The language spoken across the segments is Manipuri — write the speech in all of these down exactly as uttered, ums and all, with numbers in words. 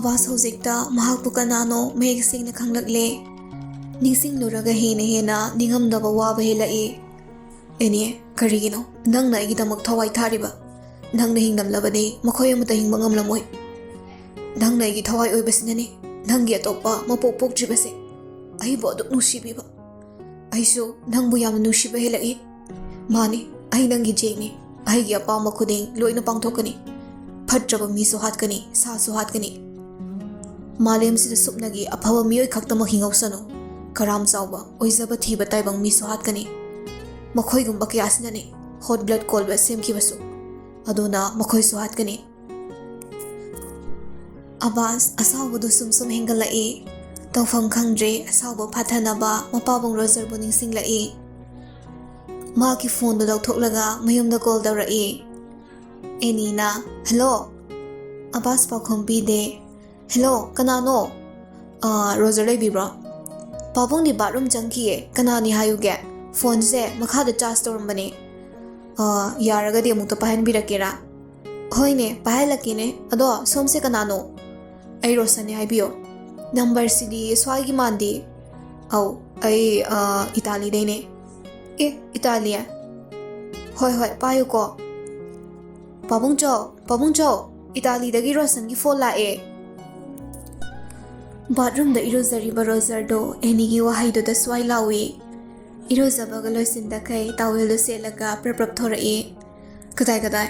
ꯑꯕꯥꯁ ꯍꯧꯖꯤꯛꯇ ꯃꯍꯥꯛꯄꯨ ꯀꯅꯥꯅꯣ ꯃꯌꯦꯛ ꯁꯦꯡꯅ ꯈꯪꯂꯛꯂꯦ꯫ ꯅꯤꯡꯁꯤꯡꯂꯨꯔꯒ ꯍꯦꯟꯅ ꯍꯦꯟꯅ ꯅꯤꯡꯉꯝꯗꯕ ꯋꯥꯕ ꯍꯦꯜꯂꯛꯏ꯫ "ꯑꯦꯅꯤ, ꯀꯔꯤꯒꯤꯅꯣ ꯅꯪꯅ ꯑꯩꯒꯤꯗꯃꯛ ꯊꯋꯥꯏ ꯊꯥꯔꯤꯕ? ꯅꯪꯅ ꯍꯤꯡꯂꯝꯂꯕꯗꯤ ꯃꯈꯣꯏ ꯑꯃꯠꯇ ꯍꯤꯡꯕ ꯉꯝꯂꯝꯃꯣꯏ꯫ ꯅꯪꯅ ꯑꯩꯒꯤ ꯊꯋꯥꯏ ꯑꯣꯏꯕꯁꯤꯅꯅꯤ ꯅꯪꯒꯤ ꯑꯇꯣꯞꯄ ꯃꯄꯣꯛ ꯄꯣꯛꯇ꯭ꯔꯤꯕꯁꯦ꯫ ꯑꯩꯕꯨ ꯑꯗꯨꯛ ꯅꯨꯡꯁꯤꯕꯤꯕ꯫ ꯑꯩꯁꯨ ꯅꯪꯕꯨ ꯌꯥꯝꯅ ꯅꯨꯡꯁꯤꯕ ꯍꯦꯜꯂꯛꯏ꯫ ꯃꯥꯅꯤ, ꯑꯩ ꯅꯪꯒꯤ ꯖꯦꯛꯅꯤ꯫ ꯑꯩꯒꯤ ꯑꯄꯥꯝꯕ ꯈꯨꯗꯤꯡ ꯂꯣꯏꯅ ꯄꯥꯡꯊꯣꯛꯀꯅꯤ꯫ ꯐꯠꯇ꯭ꯔꯕ ꯃꯤꯁꯨ ꯍꯥꯠꯀꯅꯤ, ꯁꯥꯁꯨ ꯍꯥꯠꯀꯅꯤ꯫ ꯃꯥꯂꯦꯝꯁꯤꯗ ꯁꯨꯞꯅꯒꯤ ꯑꯐꯕ ꯃꯤꯑꯣꯏ ꯈꯛꯇꯃꯛ ꯍꯤꯡꯍꯧꯁꯅꯨ꯫ ꯀꯔꯥꯝ ꯆꯥꯎꯕ, ꯑꯣꯏꯖꯕ ꯊꯤꯕ ꯇꯥꯏꯕꯪ ꯃꯤꯁꯨ ꯍꯥꯠꯀꯅꯤ꯫ ꯃꯈꯣꯏꯒꯨꯝꯕ ꯀꯌꯥꯁꯤꯅꯅꯤ ꯍꯣꯠ ꯕ꯭ꯂꯗ ꯀꯣꯜꯕ ꯁꯦꯝꯈꯤꯕꯁꯨ꯫ ꯑꯗꯨꯅ ꯃꯈꯣꯏꯁꯨ ꯍꯥꯠꯀꯅꯤ꯫" ꯑꯕꯥꯁ ꯑꯁꯥꯎꯕꯗꯨ ꯁꯨꯝ ꯁꯨꯝ ꯍꯦꯟꯒꯠꯂꯛꯏ꯫ ꯇꯧꯐꯝ ꯈꯪꯗ꯭ꯔꯦ, ꯑꯁꯥꯎꯕ ꯐꯥꯊꯅꯕ ꯃꯄꯥꯕꯨꯡ ꯔꯣꯖꯔꯕꯨ ꯅꯤꯡꯁꯤꯡꯂꯛꯏ꯫ ꯃꯥꯒꯤ ꯐꯣꯟꯗꯨ ꯂꯧꯊꯣꯛꯂꯒ ꯃꯌꯨꯝꯗ ꯀꯣꯜ ꯇꯧꯔꯛꯏ꯫ ꯑꯦꯅꯤꯅ, "ꯍꯜꯂꯣ?" ꯑꯕꯥꯁ ꯄꯥꯎꯈꯨꯝ ꯄꯤꯗꯦ꯫ "ꯍꯜꯂꯣ, ꯀꯅꯥꯅꯣ?" "ꯑꯥ, ꯔꯣꯖꯔ ꯂꯩꯕꯤꯕ꯭ꯔꯣ?" "ꯄꯥꯕꯨꯡꯗꯤ ꯕꯥꯠꯔꯨꯝ ꯆꯪꯈꯤꯌꯦ꯫ ꯀꯅꯥꯅꯤ ꯍꯥꯏꯌꯨꯒꯦ? ꯐꯣꯟꯁꯦ ꯃꯈꯥꯗ ꯆꯥꯔꯖ ꯇꯧꯔꯝꯕꯅꯦ꯫ ꯑꯥ, ꯌꯥꯔꯒꯗꯤ ꯑꯃꯨꯛꯇ ꯄꯥꯏꯍꯟꯕꯤꯔꯛꯀꯦꯔꯥ?" "ꯍꯣꯏꯅꯦ, ꯄꯥꯏꯍꯜꯂꯛꯀꯦꯅꯦ꯫ ꯑꯗꯣ ꯁꯣꯝꯁꯦ ꯀꯅꯥꯅꯣ?" "ꯑꯩ ꯔꯣꯁꯟꯅꯦ ꯍꯥꯏꯕꯤꯌꯣ꯫" "ꯅꯝꯕꯔꯁꯤꯗꯤ ꯁ꯭ꯋꯥꯏꯒꯤ ꯃꯥꯟꯗꯦ꯫" "ꯑꯧ, ꯑꯩ, ꯑꯥ, ꯏꯇꯥꯂꯤꯗꯩꯅꯦ꯫" "ꯑꯦ, ꯏꯇꯥꯂꯤ? ꯍꯣꯏ, ꯍꯣꯏ, ꯄꯥꯏꯌꯨꯀꯣ꯫" "ꯄꯥꯕꯨꯡꯆꯧ, ꯄꯥꯕꯨꯡꯆꯧ, ꯏꯇꯥꯂꯤꯗꯒꯤ ꯔꯣꯁꯟꯒꯤ ꯐꯣꯟ ꯂꯥꯛꯑꯦ꯫" ꯕꯥꯠꯔꯨꯝꯗ ꯏꯔꯨꯖꯔꯤꯕ ꯔꯣꯖꯔꯗꯣ ꯑꯦꯅꯤꯒꯤ ꯋꯥꯍꯩꯗꯨꯗ ꯁ꯭ꯋꯥꯏ ꯂꯥꯎꯏ꯫ ꯏꯔꯨꯖꯕꯒ ꯂꯣꯏꯁꯤꯟꯗꯈꯩ ꯇꯥꯋꯦꯜꯗꯨ ꯁꯦꯠꯂꯒ ꯄ꯭ꯔꯞ ꯄ꯭ꯔꯞ ꯊꯣꯔꯛꯏ꯫ "ꯀꯗꯥꯏ, ꯀꯗꯥꯏ?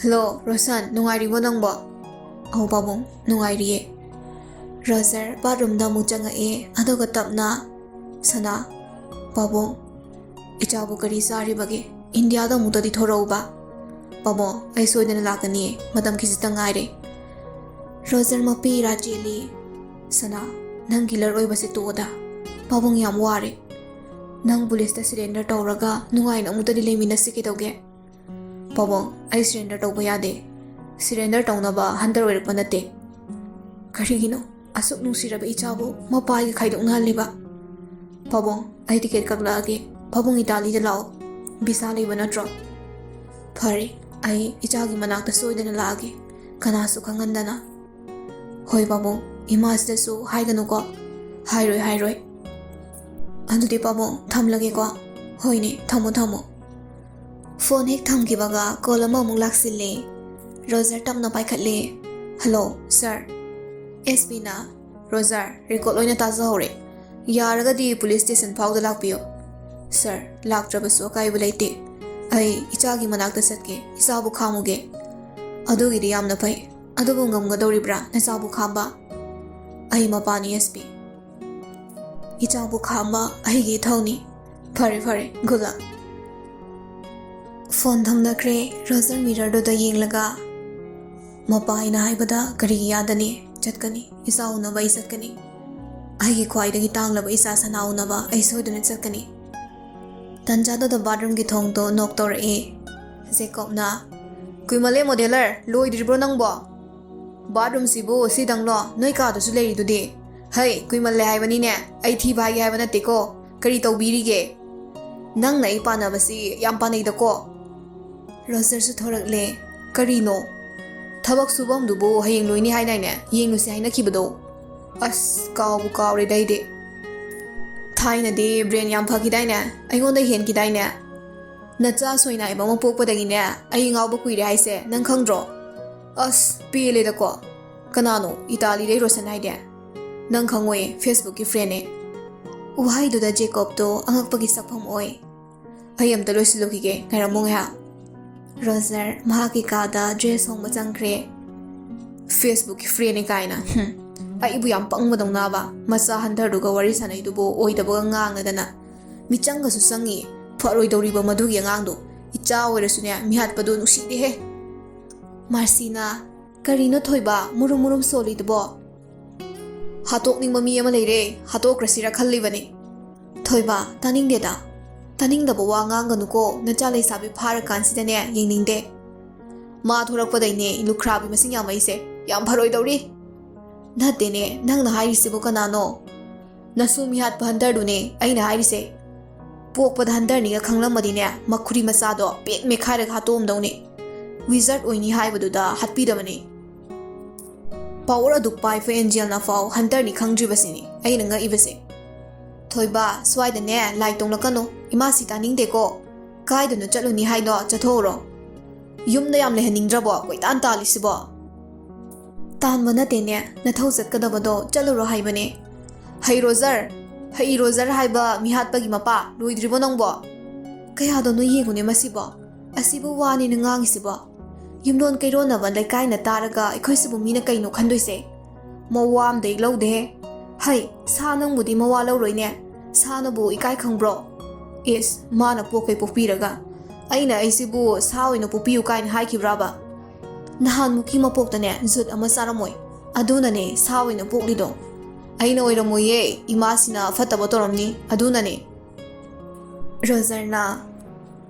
ꯍꯜꯂꯣ, ꯔꯣꯁꯟ, ꯅꯨꯡꯉꯥꯏꯔꯤꯕꯣ ꯅꯪꯕꯣ?" "ꯑꯧ ꯄꯥꯕꯨꯡ, ꯅꯨꯡꯉꯥꯏꯔꯤꯌꯦ꯫" ꯔꯣꯖꯔ ꯕꯥꯠꯔꯨꯝꯗ ꯑꯃꯨꯛ ꯆꯪꯉꯛꯑꯦ, ꯑꯗꯨꯒ ꯇꯞꯅ, "ꯁꯅꯥ, ꯄꯥꯕꯨꯡ, ꯏꯆꯥꯕꯨ ꯀꯔꯤ ꯆꯥꯔꯤꯕꯒꯦ? ꯏꯟꯗꯤꯌꯥꯗ ꯑꯃꯨꯛꯇꯗꯤ ꯊꯣꯔꯛꯎꯕ꯫" "ꯄꯥꯕꯨꯡ, ꯑꯩ ꯁꯣꯏꯗꯅ ꯂꯥꯛꯀꯅꯤꯌꯦ, ꯃꯇꯝ ꯈꯤꯖꯤꯛꯇ ꯉꯥꯏꯔꯦ꯫" ꯔꯣꯖꯔ ꯃꯄꯤ ꯏꯔꯥ ꯆꯦꯜꯂꯤ꯫ "ꯁꯅꯥ, ꯅꯪ ꯀꯤꯂꯔ ꯑꯣꯏꯕꯁꯦ ꯇꯣꯛꯑꯣꯗ꯫ ꯄꯥꯕꯨꯡ ꯌꯥꯝ ꯋꯥꯔꯦ꯫ ꯅꯪ ꯄꯨꯂꯤꯁꯇ ꯁꯔꯦꯟꯗꯔ ꯇꯧꯔꯒ ꯅꯨꯡꯉꯥꯏꯅ ꯑꯃꯨꯛꯇꯗꯤ ꯂꯩꯃꯤꯟꯅꯁꯤ ꯀꯩꯗꯧꯒꯦ?" "ꯄꯥꯕꯨꯡ, ꯑꯩ ꯁꯔꯦꯟꯗꯔ ꯇꯧꯕ ꯌꯥꯗꯦ꯫ ꯁꯔꯦꯟꯗꯔ ꯇꯧꯅꯕ ꯍꯟꯇꯔ ꯑꯣꯏꯔꯛꯄ ꯅꯠꯇꯦ꯫" "ꯀꯔꯤꯒꯤꯅꯣ ꯑꯁꯨꯛ ꯅꯨꯡꯁꯤꯔꯕ ꯏꯆꯥꯕꯨ ꯃꯄꯥꯒꯤ ꯈꯥꯏꯗꯣꯛꯅꯍꯜꯂꯤꯕ?" "ꯄꯥꯕꯨꯡ, ꯑꯩ ꯇꯤꯀꯦꯠ ꯀꯛꯂꯛꯑꯒꯦ꯫ ꯄꯥꯕꯨꯡ ꯏꯇꯥꯂꯤꯗ ꯂꯥꯛꯑꯣ꯫ ꯚꯤꯁꯥ ꯂꯩꯕ ꯅꯠꯇ꯭ꯔꯣ?" "ꯐꯔꯦ, ꯑꯩ ꯏꯆꯥꯒꯤ ꯃꯅꯥꯛꯇ ꯁꯣꯏꯗꯅ ꯂꯥꯛꯑꯒꯦ, ꯀꯅꯥꯁꯨ ꯈꯪꯍꯟꯗꯅ꯫" "ꯍꯣꯏ ꯄꯥꯕꯨꯡ, ꯏꯃꯥꯁꯤꯗꯁꯨ ꯍꯥꯏꯒꯅꯨꯀꯣ꯫" "ꯍꯥꯏꯔꯣꯏ, ꯍꯥꯏꯔꯣꯏ꯫" "ꯑꯗꯨꯗꯤ ꯄꯥꯕꯨꯡ, ꯊꯝꯂꯒꯦꯀꯣ꯫" "ꯍꯣꯏꯅꯦ, ꯊꯝꯃꯣ, ꯊꯝꯃꯣ꯫" ꯐꯣꯟ ꯍꯦꯛ ꯊꯝꯈꯤꯕꯒ ꯀꯣꯜ ꯑꯃꯃꯨꯛ ꯂꯥꯛꯁꯤꯜꯂꯦ꯫ ꯔꯣꯖꯔ ꯇꯞꯅ ꯄꯥꯏꯈꯠꯂꯦ꯫ "ꯍꯜꯂꯣ, ꯁꯥꯔ꯫" ꯑꯦꯁ ꯄꯤꯅ, "ꯔꯣꯖꯔ, ꯔꯦꯀꯣꯔꯗ ꯂꯣꯏꯅ ꯇꯥꯖꯍꯧꯔꯦ꯫ ꯌꯥꯔꯒꯗꯤ ꯄꯨꯂꯤꯁ ꯁ꯭ꯇꯦꯁꯟ ꯐꯥꯎꯗ ꯂꯥꯛꯄꯤꯌꯨ꯫" "ꯁꯥꯔ, ꯂꯥꯛꯇ꯭ꯔꯕꯁꯨ ꯑꯀꯥꯏꯕ ꯂꯩꯇꯦ꯫ ꯑꯩ ꯏꯆꯥꯒꯤ ꯃꯅꯥꯛꯇ ꯆꯠꯀꯦ, ꯏꯆꯥꯕꯨ ꯈꯥꯝꯃꯨꯒꯦ꯫" "ꯑꯗꯨꯒꯤꯗꯤ ꯌꯥꯝꯅ ꯐꯩ꯫ ꯑꯗꯨꯕꯨ ꯉꯝꯒꯗꯧꯔꯤꯕ꯭ꯔꯥ ꯅꯆꯥꯕꯨ ꯈꯥꯝꯕ?" "ꯑꯩ ꯃꯄꯥꯅꯤ ꯑꯦꯁ ꯄꯤ꯫ ꯏꯆꯥꯕꯨ ꯈꯥꯝꯕ ꯑꯩꯒꯤ ꯏꯊꯧꯅꯤ꯫" "ꯐꯔꯦ, ꯐꯔꯦ, good luck꯫" ꯐꯣꯟ ꯊꯝꯅꯈ꯭ꯔꯦ꯫ ꯔꯣꯖꯔ ꯃꯤꯔꯔꯗꯨꯗ ꯌꯦꯡꯂꯒ, "ꯃꯄꯥ ꯑꯩꯅ ꯍꯥꯏꯕꯗ ꯀꯔꯤꯒꯤ ꯌꯥꯗꯅꯤ? ꯆꯠꯀꯅꯤ꯫ ꯏꯆꯥ ꯎꯅꯕ ꯑꯩ ꯆꯠꯀꯅꯤ꯫ ꯑꯩꯒꯤ ꯈ꯭ꯋꯥꯏꯗꯒꯤ ꯇꯥꯡꯂꯕ ꯏꯆꯥ ꯁꯅꯥ ꯎꯅꯕ ꯑꯩ ꯁꯣꯏꯗꯅ ꯆꯠꯀꯅꯤ꯫" ꯇꯟꯖꯥꯗꯨꯗ ꯕꯥꯠꯔꯨꯝꯒꯤ ꯊꯣꯡꯗꯣ ꯅꯣꯛ ꯇꯧꯔꯛꯑꯦ꯫ ꯖꯦꯀꯣꯕꯅ, "ꯀꯨꯏꯃꯜꯂꯦ ꯃꯣꯗꯦꯂꯔ, ꯂꯣꯏꯗ꯭ꯔꯤꯕ꯭ꯔꯣ ꯅꯪꯕꯣ? ꯕꯥꯠꯔꯨꯝꯁꯤꯕꯨ ꯁꯤꯗꯪꯂꯣ? ꯅꯣꯏ ꯀꯥꯗꯁꯨ ꯂꯩꯔꯤꯗꯨꯗꯤ꯫ ꯍꯩ, ꯀꯨꯏꯃꯜꯂꯦ ꯍꯥꯏꯕꯅꯤꯅꯦ, ꯑꯩ ꯊꯤꯕ ꯍꯥꯏꯒꯦ ꯍꯥꯏꯕ ꯅꯠꯇꯦꯀꯣ꯫ ꯀꯔꯤ ꯇꯧꯕꯤꯔꯤꯒꯦ? ꯅꯪꯅ ꯑꯩ ꯄꯥꯟꯅꯕꯁꯤ ꯌꯥꯝ ꯄꯥꯟꯅꯩꯗꯀꯣ꯫" ꯔꯣꯖꯔꯁꯨ ꯊꯣꯔꯛꯂꯦ꯫ "ꯀꯔꯤꯅꯣ? ꯊꯕꯛ ꯁꯨꯐꯝꯗꯨꯕꯨ ꯍꯌꯦꯡ ꯂꯣꯏꯅꯤ ꯍꯥꯏꯗꯥꯏꯅꯦ? ꯌꯦꯡꯂꯨꯁꯤ ꯍꯥꯏꯅꯈꯤꯕꯗꯣ?" "ꯑꯁ, ꯀꯥꯎꯕꯨ ꯀꯥꯎꯔꯦꯗ ꯑꯩꯗꯤ꯫ ꯊꯥꯏꯅꯗꯤ ꯕ꯭ꯔꯦꯟ ꯌꯥꯝ ꯐꯈꯤꯗꯥꯏꯅꯦ? ꯑꯩꯉꯣꯟꯗ ꯍꯦꯟꯈꯤꯗꯥꯏꯅꯦ? ꯅꯆꯥ ꯁꯣꯏꯅꯥꯏꯕ ꯑꯃ ꯄꯣꯛꯄꯗꯒꯤꯅꯦ ꯑꯩ ꯉꯥꯎꯕ ꯀꯨꯏꯔꯦ ꯍꯥꯏꯁꯦ ꯅꯪ ꯈꯪꯗ꯭ꯔꯣ? ꯑꯁ, ꯄꯦꯜꯂꯦꯗꯀꯣ꯫ ꯀꯅꯥꯅꯣ ꯏꯇꯥꯂꯤꯗꯩ ꯔꯣꯁꯟ ꯍꯥꯏꯗꯤ? ꯅꯪ ꯈꯪꯉꯣꯏꯌꯦ, ꯐꯦꯁꯕꯨꯛꯀꯤ ꯐ꯭ꯔꯦꯟꯅꯦ꯫" ꯋꯥꯍꯩꯗꯨꯗ ꯖꯦꯀꯣꯕꯇꯣ ꯑꯉꯛꯄꯒꯤ ꯁꯛꯐꯝ ꯑꯣꯏ꯫ "ꯑꯩ ꯑꯝꯇ ꯂꯣꯏꯁꯤꯜꯂꯨꯈꯤꯒꯦ, ꯉꯥꯏꯔꯝꯃꯣ ꯉꯥꯏꯍꯥꯛ꯫" ꯔꯣꯖꯔ ꯃꯍꯥꯛꯀꯤ ꯀꯥꯗ ꯗ꯭ꯔꯦꯁ ꯍꯣꯡꯕ ꯆꯪꯈ꯭ꯔꯦ꯫ "ꯐꯦꯁꯕꯨꯛꯀꯤ ꯐ꯭ꯔꯦꯟꯅꯦ ꯀꯥꯏꯅ, ꯍꯨꯝ꯫ ꯑꯩꯕꯨ ꯌꯥꯝ ꯄꯪꯕꯗꯧꯅꯕ, ꯃꯆꯥ ꯍꯟꯊꯔꯗꯨꯒ ꯋꯥꯔꯤ ꯁꯥꯟꯅꯩꯗꯨꯕꯨ ꯑꯣꯏꯗꯕꯒ ꯉꯥꯡꯉꯗꯅ꯫ ꯃꯤꯆꯪꯒꯁꯨ ꯆꯪꯉꯤ, ꯐꯔꯣꯏꯗꯧꯔꯤꯕ ꯃꯗꯨꯒꯤ ꯑꯉꯥꯡꯗꯣ꯫ ꯏꯆꯥ ꯑꯣꯏꯔꯁꯨꯅꯦ, ꯃꯤꯍꯥꯠꯄꯗꯣ ꯅꯨꯡꯁꯤꯗꯦꯍꯦ꯫" ꯃꯥꯔꯁꯤꯅ, "ꯀꯔꯤꯅꯣ ꯊꯣꯏꯕ, ꯃꯨꯔꯨꯝ ꯃꯨꯔꯨꯝ ꯁꯣꯜꯂꯤꯗꯨꯕꯣ?" "ꯍꯥꯠꯇꯣꯛꯅꯤꯡꯕ ꯃꯤ ꯑꯃ ꯂꯩꯔꯦ, ꯍꯥꯠꯇꯣꯛꯈ꯭ꯔꯁꯤꯔ ꯈꯜꯂꯤꯕꯅꯤ꯫" "ꯊꯣꯏꯕ, ꯇꯥꯅꯤꯡꯗꯦꯗ꯫ ꯇꯥꯅꯤꯡꯗꯕ ꯋꯥ ꯉꯥꯡꯒꯅꯨꯀꯣ, ꯅꯆꯥ ꯂꯩꯁꯥꯕꯤ ꯐꯥꯔꯀꯥꯟꯁꯤꯗꯅꯦ ꯌꯦꯡꯅꯤꯡꯗꯦ꯫ ꯃꯥ ꯊꯣꯔꯛꯄꯗꯩꯅꯦ ꯂꯨꯈ꯭ꯔꯥꯕꯤ ꯃꯁꯤꯡ ꯌꯥꯝꯃꯛꯏꯁꯦ, ꯌꯥꯝ ꯐꯔꯣꯏꯗꯧꯔꯤ꯫" "ꯅꯠꯇꯦꯅꯦ, ꯅꯪꯅ ꯍꯥꯏꯔꯤꯁꯤꯕꯨ ꯀꯅꯥꯅꯣ?" "ꯅꯁꯨ ꯃꯤꯍꯥꯠꯄ ꯍꯟꯇꯔꯗꯨꯅꯦ ꯑꯩꯅ ꯍꯥꯏꯔꯤꯁꯦ꯫ ꯄꯣꯛꯄꯗ ꯍꯟꯇꯔꯅꯤꯒ ꯈꯪꯂꯝꯃꯗꯤꯅꯦ, ꯃꯈꯨꯔꯤ ꯃꯆꯥꯗꯣ ꯄꯦꯛ ꯃꯦꯈꯥꯏꯔꯒ ꯍꯥꯠꯇꯣꯛꯑꯝꯗꯧꯅꯤ꯫ ꯋꯤꯖꯥꯔꯗ ꯑꯣꯏꯅꯤ ꯍꯥꯏꯕꯗꯨꯗ ꯍꯥꯠꯄꯤꯗꯕꯅꯤ꯫" ꯄꯥꯋꯔ ꯑꯗꯨꯛ ꯄꯥꯏꯕ ꯑꯦꯟꯖꯦꯜꯅ ꯐꯥꯎ ꯍꯟꯇꯔꯅꯤ ꯈꯪꯗ꯭ꯔꯤꯕꯁꯤꯅꯤ ꯑꯩꯅ ꯉꯛꯏꯕꯁꯦ꯫ ꯊꯣꯏꯕ, ꯁ꯭ꯋꯥꯏꯗꯅꯦ ꯂꯥꯏ ꯇꯣꯡꯂꯛꯀꯅꯨ, ꯏꯃꯥꯁꯤ ꯇꯥꯅꯤꯡꯗꯦꯀꯣ꯫ ꯀꯥꯏꯗꯅꯣ ꯆꯠꯂꯨꯅꯤ ꯍꯥꯏꯗꯣ ꯆꯠꯊꯣꯛꯎꯔꯣ꯫ ꯌꯨꯝꯗ ꯌꯥꯝ ꯂꯩꯍꯟꯅꯤꯡꯗ꯭ꯔꯕꯣ ꯀꯣꯏꯇꯥꯟ ꯇꯥꯜꯂꯤꯁꯤꯕꯣ? ꯇꯥꯟꯕ ꯅꯠꯇꯦꯅꯦ, ꯅꯊꯧ ꯆꯠꯀꯗꯕꯗꯣ ꯆꯠꯂꯨꯔꯣ ꯍꯥꯏꯕꯅꯦ꯫ ꯍꯩ ꯔꯣꯖꯔ, ꯍꯩ ꯔꯣꯖꯔ ꯍꯥꯏꯕ ꯃꯤꯍꯥꯠꯄꯒꯤ ꯃꯄꯥ ꯂꯣꯏꯗ꯭ꯔꯤꯕꯣ ꯅꯪꯕꯣ? ꯀꯌꯥꯗꯅꯣ ꯌꯦꯡꯉꯨꯅꯦ ꯃꯁꯤꯕꯣ꯫ ꯑꯁꯤꯕꯨ ꯋꯥꯅꯤꯅ ꯉꯥꯡꯉꯤꯁꯤꯕꯣ? ꯌꯨꯝꯂꯣꯟ ꯀꯩꯔꯣꯟꯅꯕ ꯂꯩꯀꯥꯏꯅ ꯇꯥꯔꯒ ꯑꯩꯈꯣꯏꯁꯤꯕꯨ ꯃꯤꯅ ꯀꯩꯅꯣ ꯈꯟꯗꯣꯏꯁꯦ? ꯃꯋꯥ ꯑꯝꯗ ꯍꯦꯛ ꯂꯧꯗꯦꯍꯦ꯫ ꯍꯩ, ꯁꯥ ꯅꯪꯕꯨꯗꯤ ꯃꯋꯥ ꯂꯧꯔꯣꯏꯅꯦ꯫ ꯁꯥꯅꯕꯨ ꯏꯀꯥꯏ ꯈꯪꯕ꯭ꯔꯣ? ꯏꯁ, ꯃꯥꯅ ꯄꯣꯛꯀꯩ ꯄꯣꯛꯄꯤꯔꯒ꯫ ꯑꯩꯅ ꯑꯩꯁꯤꯕꯨ ꯁꯥ ꯑꯣꯏꯅ ꯄꯣꯛꯄꯤꯌꯨ ꯀꯥꯏꯅ ꯍꯥꯏꯈꯤꯕ꯭ꯔꯥꯕ? ꯅꯍꯥꯟꯃꯨꯛꯀꯤ ꯃꯄꯣꯛꯇꯅꯦ ꯖꯨꯠ ꯑꯃ ꯆꯥꯔꯝꯃꯣꯏ꯫ ꯑꯗꯨꯅꯅꯦ ꯁꯥ ꯑꯣꯏꯅ ꯄꯣꯛꯂꯤꯗꯣ꯫ ꯑꯩꯅ ꯑꯣꯏꯔꯝꯃꯣꯏꯌꯦ, ꯏꯃꯥꯁꯤꯅ ꯐꯠꯇꯕ ꯇꯧꯔꯝꯅꯤ, ꯑꯗꯨꯅꯅꯦ꯫ ꯔꯣꯖꯔꯅ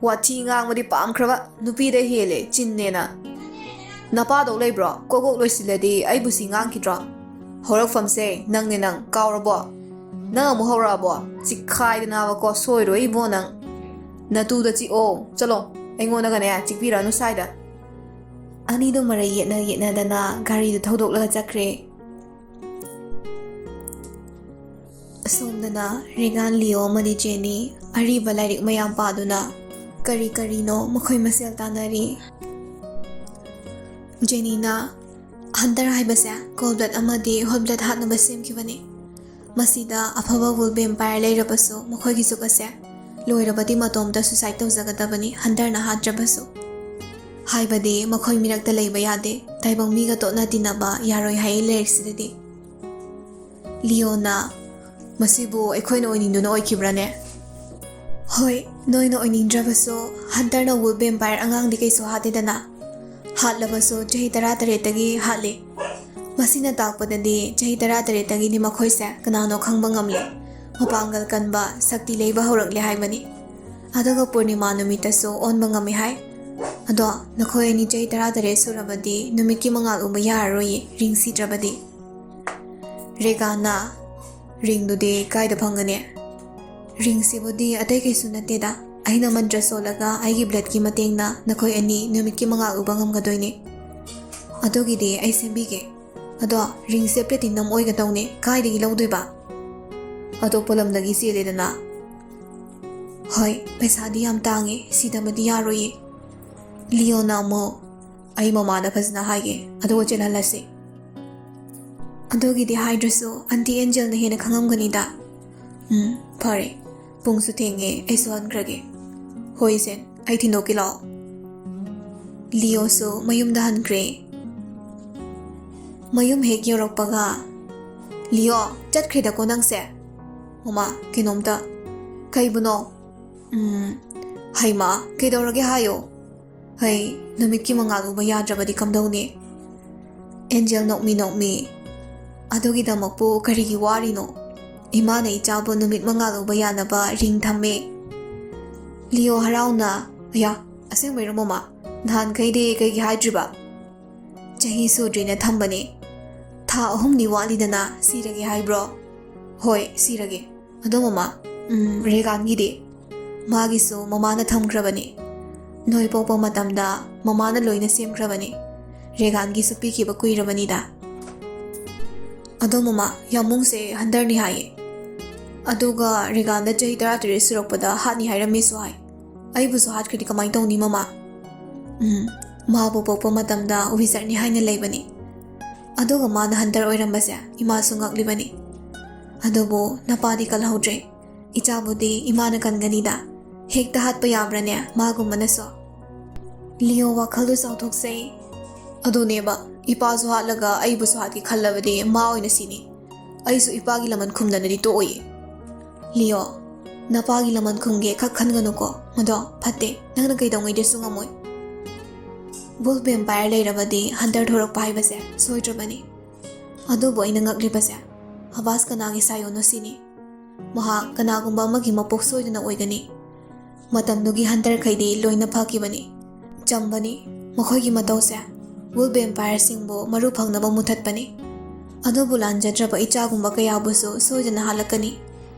ꯋꯥꯊꯤ ꯉꯥꯡꯕꯗꯤ ꯄꯥꯝꯈ꯭ꯔꯕ, ꯅꯨꯄꯤꯗ ꯍꯦꯜꯂꯦ ꯆꯤꯟꯅꯦꯅ꯫ ꯅꯄꯥꯗꯧ ꯂꯩꯕ꯭ꯔꯣ? ꯀꯣꯛ ꯀꯣꯛ ꯂꯣꯏꯁꯤꯜꯂꯗꯤ ꯑꯩꯕꯨ ꯁꯤ ꯉꯥꯡꯈꯤꯗ꯭ꯔꯣ? ꯍꯧꯔꯛꯐꯝꯁꯦ ꯅꯪꯅꯦ ꯅꯪ, ꯀꯥꯎꯔꯕꯣ? ꯅꯪ ꯑꯃꯨꯛ ꯍꯧꯔꯛꯑꯕꯣ? ꯆꯤꯛꯈꯥꯏꯗꯅꯕꯀꯣ, ꯁꯣꯏꯔꯣꯏ ꯏꯕꯣ ꯅꯪ꯫ ꯅꯇꯨꯗ ꯆꯤꯛꯑꯣ, ꯆꯠꯂꯣ꯫ ꯑꯩꯉꯣꯟꯗꯒꯅꯦ ꯆꯤꯛꯄꯤꯔꯛꯑꯅꯨ ꯁ꯭ꯋꯥꯏꯗ꯫ ꯑꯅꯤꯗꯣ ꯃꯔꯩ ꯌꯦꯠꯅ ꯌꯦꯠꯅꯗꯅ ꯒꯥꯔꯤꯗꯨ ꯊꯧꯗꯣꯛꯂꯒ ꯆꯠꯈ꯭ꯔꯦ꯫ ꯑꯁꯣꯝꯗꯅ ꯔꯦꯒꯥꯟ, ꯂꯤꯑꯣ ꯑꯃꯗꯤ ꯖꯦꯅꯤ ꯑꯔꯤꯕ ꯂꯥꯏꯔꯤꯛ ꯃꯌꯥꯝ ꯄꯥꯗꯨꯅ ꯀꯔꯤ ꯀꯔꯤꯅꯣ ꯃꯈꯣꯏ ꯃꯁꯦꯜ ꯇꯥꯟꯅꯔꯤ꯫ ꯖꯦꯅꯤꯅ, "ꯍꯟꯇꯔ ꯍꯥꯏꯕꯁꯦ ꯀꯣꯜ ꯕ꯭ꯂꯠ ꯑꯃꯗꯤ ꯍꯣꯠ ꯕ꯭ꯂꯠ ꯍꯥꯠꯅꯕ ꯁꯦꯝꯈꯤꯕꯅꯤ꯫ ꯃꯁꯤꯗ ꯑꯐꯕ ꯋꯨꯜ ꯚꯦꯝꯄꯥꯌꯔ ꯂꯩꯔꯕꯁꯨ ꯃꯈꯣꯏꯒꯤ ꯖꯨꯛ ꯑꯁꯦ ꯂꯣꯏꯔꯕꯗꯤ ꯃꯇꯣꯝꯇ ꯁꯨꯁꯥꯏꯗ ꯇꯧꯖꯒꯗꯕꯅꯤ, ꯍꯟꯇꯔꯅ ꯍꯥꯠꯇ꯭ꯔꯕꯁꯨ꯫ ꯍꯥꯏꯕꯗꯤ ꯃꯈꯣꯏ ꯃꯤꯔꯛꯇ ꯂꯩꯕ ꯌꯥꯗꯦ, ꯇꯥꯏꯕꯪ ꯃꯤꯒ ꯇꯣꯠꯅ ꯇꯤꯟꯅꯕ ꯌꯥꯔꯣꯏ ꯍꯥꯏꯌꯦ ꯂꯥꯏꯔꯤꯛꯁꯤꯗꯗꯤ"꯫ ꯂꯤꯑꯣꯅ, "ꯃꯁꯤꯕꯨ ꯑꯩꯈꯣꯏꯅ ꯑꯣꯏꯅꯤꯡꯗꯨꯅ ꯑꯣꯏꯈꯤꯕ꯭ꯔꯥꯅꯦ?" "ꯍꯣꯏ, ꯅꯣꯏꯅ ꯑꯣꯏꯅꯤꯡꯗ꯭ꯔꯕꯁꯨ ꯍꯟꯇꯔꯅ ꯋꯨꯜ ꯚꯦꯝꯄꯥꯌꯔ ꯑꯉꯥꯡꯗꯤ ꯀꯩꯁꯨ ꯍꯥꯠꯇꯦꯗꯅ꯫ ꯍꯥꯠꯂꯕꯁꯨ ꯆꯍꯤ ꯇꯔꯥꯇꯔꯦꯠꯇꯒꯤ ꯍꯥꯠꯂꯤ꯫ ꯃꯁꯤꯅ ꯇꯥꯛꯄꯗꯗꯤ ꯆꯍꯤ ꯇꯔꯥꯇꯔꯦꯠꯇꯒꯤꯗꯤ ꯃꯈꯣꯏꯁꯦ ꯀꯅꯥꯅꯣ ꯈꯪꯕ ꯉꯝꯂꯦ꯫ ꯃꯄꯥꯡꯒꯜ ꯀꯟꯕ, ꯁꯛꯇꯤ ꯂꯩꯕ ꯍꯧꯔꯛꯂꯦ ꯍꯥꯏꯕꯅꯤ꯫ ꯑꯗꯨꯒ ꯄꯨꯔꯅꯤꯃꯥ ꯅꯨꯃꯤꯠꯇꯁꯨ ꯑꯣꯟꯕ ꯉꯝꯃꯤ ꯍꯥꯏ꯫ ꯑꯗꯣ ꯅꯈꯣꯏ ꯑꯅꯤ ꯆꯍꯤ ꯇꯔꯥꯇꯔꯦꯠ ꯁꯨꯔꯕꯗꯤ ꯅꯨꯃꯤꯠꯀꯤ ꯃꯉꯥꯜ ꯎꯕ ꯌꯥꯔꯔꯣꯏꯌꯦ, ꯔꯤꯡ ꯁꯤꯗ꯭ꯔꯕꯗꯤ"꯫ ꯔꯦꯒꯥꯟꯅ, "ꯔꯤꯡꯗꯨꯗꯤ ꯀꯥꯏꯗ ꯐꯪꯒꯅꯤ?" "ꯔꯤꯡꯁꯤꯕꯨꯗꯤ ꯑꯇꯩ ꯀꯩꯁꯨ ꯅꯠꯇꯦꯗ, ꯑꯩꯅ ꯃꯟꯇ꯭ꯔ ꯁꯣꯜꯂꯒ ꯑꯩꯒꯤ ꯕ꯭ꯂꯠꯀꯤ ꯃꯇꯦꯡꯅ ꯅꯈꯣꯏ ꯑꯅꯤ ꯅꯨꯃꯤꯠꯀꯤ ꯃꯉꯥꯜ ꯎꯕ ꯉꯝꯒꯗꯣꯏꯅꯤ꯫ ꯑꯗꯨꯒꯤꯗꯤ ꯑꯩ ꯁꯦꯝꯕꯤꯒꯦ"꯫ ꯑꯗꯣ ꯔꯤꯡꯁꯦ ꯄ꯭ꯂꯦꯇꯤꯅꯝ ꯑꯣꯏꯒꯗꯧꯅꯦ, ꯀꯥꯏꯗꯒꯤ ꯂꯧꯗꯣꯏꯕ? ꯑꯇꯣꯞꯄ ꯂꯝꯗꯒꯤ ꯆꯦꯜꯂꯦꯗꯅ꯫ ꯍꯣꯏ, ꯄꯩꯁꯥꯗꯤ ꯌꯥꯝ ꯇꯥꯡꯉꯦ, ꯁꯤꯗꯕꯗꯤ ꯌꯥꯔꯣꯏꯌꯦ꯫ ꯂꯤꯌꯣꯅ ꯑꯃꯨꯛ, "ꯑꯩ ꯃꯃꯥꯗ ꯐꯖꯅ ꯍꯥꯏꯒꯦ, ꯑꯗꯨꯒ ꯆꯦꯜꯍꯜꯂꯁꯤ꯫" "ꯑꯗꯨꯒꯤꯗꯤ ꯍꯥꯏꯗ꯭ꯔꯁꯨ ꯑꯟꯇꯤ ꯑꯦꯟꯖꯦꯜꯅ ꯍꯦꯟꯅ ꯈꯪꯉꯝꯒꯅꯤꯗ꯫" "ꯎꯝ, ꯐꯔꯦ, ꯄꯨꯡꯁꯨ ꯊꯦꯡꯉꯦ, ꯑꯩꯁꯨ ꯍꯟꯈ꯭ꯔꯒꯦ꯫" "ꯍꯣꯏ ꯏꯆꯦ, ꯑꯩ ꯊꯤꯟꯗꯣꯛꯀꯦ ꯂꯥꯛꯑꯣ꯫" ꯂꯤꯌꯣꯁꯨ ꯃꯌꯨꯝꯗ ꯍꯟꯈ꯭ꯔꯦ꯫ ꯃꯌꯨꯝ ꯍꯦꯛ ꯌꯧꯔꯛꯄꯒ, "ꯂꯤꯌꯣ, ꯆꯠꯈ꯭ꯔꯦꯗꯀꯣ ꯅꯪꯁꯦ?" "ꯃꯃꯥ, ꯀꯩꯅꯣꯝꯇ꯫" "ꯀꯩꯕꯨꯅꯣ?" "ꯎꯝ, ꯍꯩꯃꯥ, ꯀꯩꯗꯧꯔꯒꯦ ꯍꯥꯏꯌꯣ?" "ꯍꯩ, ꯅꯨꯃꯤꯠꯀꯤ ꯃꯉꯥꯜ ꯎꯕ ꯌꯥꯗ꯭ꯔꯕꯗꯤ ꯀꯝꯗꯧꯅꯤ?" ꯑꯦꯟꯖꯦꯜ ꯅꯣꯛꯃꯤ ꯅꯣꯛꯃꯤ, "ꯑꯗꯨꯒꯤꯗꯃꯛꯄꯨ ꯀꯔꯤꯒꯤ ꯋꯥꯔꯤꯅꯣ? ꯏꯃꯥꯅ ꯏꯆꯥꯕꯨ ꯅꯨꯃꯤꯠ ꯃꯉꯥꯜ ꯎꯕ ꯌꯥꯅꯕ ꯔꯤꯡ ꯊꯝꯃꯦ꯫" ꯂꯤꯌꯣ ꯍꯔꯥꯎꯅ, "ꯑꯌꯥ, ꯑꯁꯦꯡꯕꯩꯔꯣ ꯃꯃꯥ? ꯅꯍꯥꯟꯈꯩꯗꯤ ꯀꯩꯒꯤ ꯍꯥꯏꯗ꯭ꯔꯤꯕ?" "ꯆꯍꯤ ꯁꯨꯗ꯭ꯔꯤꯅ ꯊꯝꯕꯅꯦ꯫ ꯊꯥ ꯑꯍꯨꯝꯗꯤ ꯋꯥꯠꯂꯤꯗꯅ, ꯁꯤꯔꯒꯦ ꯍꯥꯏꯕ꯭ꯔꯣ?" "ꯍꯣꯏ, ꯁꯤꯔꯒꯦ꯫ ꯑꯗꯣ ꯃꯃꯥ, ꯎꯝ, ꯔꯦꯒꯥꯟꯒꯤꯗꯤ?" "ꯃꯥꯒꯤꯁꯨ ꯃꯃꯥꯅ ꯊꯝꯈ꯭ꯔꯕꯅꯦ꯫ ꯅꯣꯏ ꯄꯣꯛꯄ ꯃꯇꯝꯗ ꯃꯃꯥꯅ ꯂꯣꯏꯅ ꯁꯦꯝꯈ꯭ꯔꯕꯅꯦ꯫ ꯔꯦꯒꯥꯟꯒꯤꯁꯨ ꯄꯤꯈꯤꯕ ꯀꯨꯏꯔꯕꯅꯤꯗ꯫" "ꯑꯗꯣ ꯃꯃꯥ, ꯌꯥꯃꯨꯡꯁꯦ ꯍꯟꯗꯔꯅꯤ ꯍꯥꯏꯌꯦ꯫ ꯑꯗꯨꯒ ꯔꯦꯒꯥꯟꯗ ꯆꯍꯤ ꯇꯔꯥꯇꯔꯦꯠ ꯁꯨꯔꯛꯄꯗ ꯍꯥꯠꯅꯤ ꯍꯥꯏꯔꯝꯃꯦꯁꯨ ꯍꯥꯏ꯫ ꯑꯩꯕꯨꯁꯨ ꯍꯥꯠꯈ꯭ꯔꯗꯤ ꯀꯃꯥꯏꯅ ꯇꯧꯅꯤ ꯃꯃꯥ?" "ꯎꯝ, ꯃꯥꯕꯨ ꯄꯣꯛꯄ ꯃꯇꯝꯗ ꯋꯤꯖꯥꯔꯗꯅꯤ ꯍꯥꯏꯅ ꯂꯩꯕꯅꯤ꯫ ꯑꯗꯨꯒ ꯃꯥꯅ ꯍꯟꯇꯔ ꯑꯣꯏꯔꯝꯕꯁꯦ ꯏꯃꯥꯁꯨ ꯉꯛꯂꯤꯕꯅꯤ꯫ ꯑꯗꯨꯕꯨ ꯅꯄꯥꯗꯤ ꯀꯜꯍꯧꯗ꯭ꯔꯦ꯫ ꯏꯆꯥꯕꯨꯗꯤ ꯏꯃꯥꯅ ꯀꯟꯒꯅꯤꯗ꯫ ꯍꯦꯛꯇ ꯍꯥꯠꯄ ꯌꯥꯕ꯭ꯔꯅꯦ ꯃꯥꯒꯨꯝꯕꯅꯁꯨ?" ꯂꯤꯌꯣ ꯋꯥꯈꯜꯗꯨ ꯆꯥꯎꯊꯣꯛꯆꯩ꯫ "ꯑꯗꯨꯅꯦꯕ, ꯏꯄꯥꯁꯨ ꯍꯥꯠꯂꯒ ꯑꯩꯕꯨꯁꯨ ꯍꯥꯠꯀꯦ ꯈꯜꯂꯕꯗꯤ ꯃꯥ ꯑꯣꯏꯅ ꯁꯤꯅꯤ꯫ ꯑꯩꯁꯨ ꯏꯄꯥꯒꯤ ꯂꯃꯟ ꯈꯨꯝꯗꯅꯗꯤ ꯇꯣꯛꯑꯣꯏꯌꯦ꯫" "ꯂꯤꯌꯣ, ꯅꯄꯥꯒꯤ ꯂꯃꯟ ꯈꯨꯝꯒꯦ ꯈꯛ ꯈꯟꯒꯅꯨꯀꯣ, ꯃꯗꯣ ꯐꯠꯇꯦ, ꯅꯪꯅ ꯀꯩꯗꯧꯉꯩꯗꯁꯨ ꯉꯝꯃꯣꯏ꯫ ꯋꯨꯜꯐ ꯚꯦꯝꯄꯥꯌꯔ ꯂꯩꯔꯕꯗꯤ ꯍꯟꯇꯔ ꯊꯣꯔꯛꯄ ꯍꯥꯏꯕꯁꯦ ꯁꯣꯏꯗ꯭ꯔꯕꯅꯤ꯫ ꯑꯗꯨꯕꯨ ꯑꯩꯅ ꯉꯛꯂꯤꯕꯁꯦ, ꯑꯕꯥꯁ ꯀꯅꯥꯒꯤ ꯁꯥꯏꯌꯣꯅꯣ ꯁꯤꯅꯤ꯫ ꯃꯍꯥꯛ ꯀꯅꯥꯒꯨꯝꯕ ꯑꯃꯒꯤ ꯃꯄꯣꯛ ꯁꯣꯏꯗꯅ ꯑꯣꯏꯒꯅꯤ꯫ ꯃꯇꯝꯗꯨꯒꯤ ꯍꯟꯇꯔꯈꯩꯗꯤ ꯂꯣꯏꯅ ꯐꯈꯤꯕꯅꯤ꯫ ꯆꯝꯕꯅꯤ꯫ ꯃꯈꯣꯏꯒꯤ ꯃꯇꯧꯁꯦ ꯋꯨꯜꯐ ꯚꯦꯝꯄꯥꯌꯔꯁꯤꯡꯕꯨ ꯃꯔꯨ ꯐꯪꯅꯕ ꯃꯨꯊꯠꯄꯅꯤ꯫ ꯑꯗꯨꯕꯨ ꯂꯥꯟꯖꯗ꯭ꯔꯕ ꯏꯆꯥꯒꯨꯝꯕ ꯀꯌꯥꯕꯨꯁꯨ ꯁꯣꯏꯗꯅ ꯍꯥꯠꯂꯛꯀꯅꯤ꯫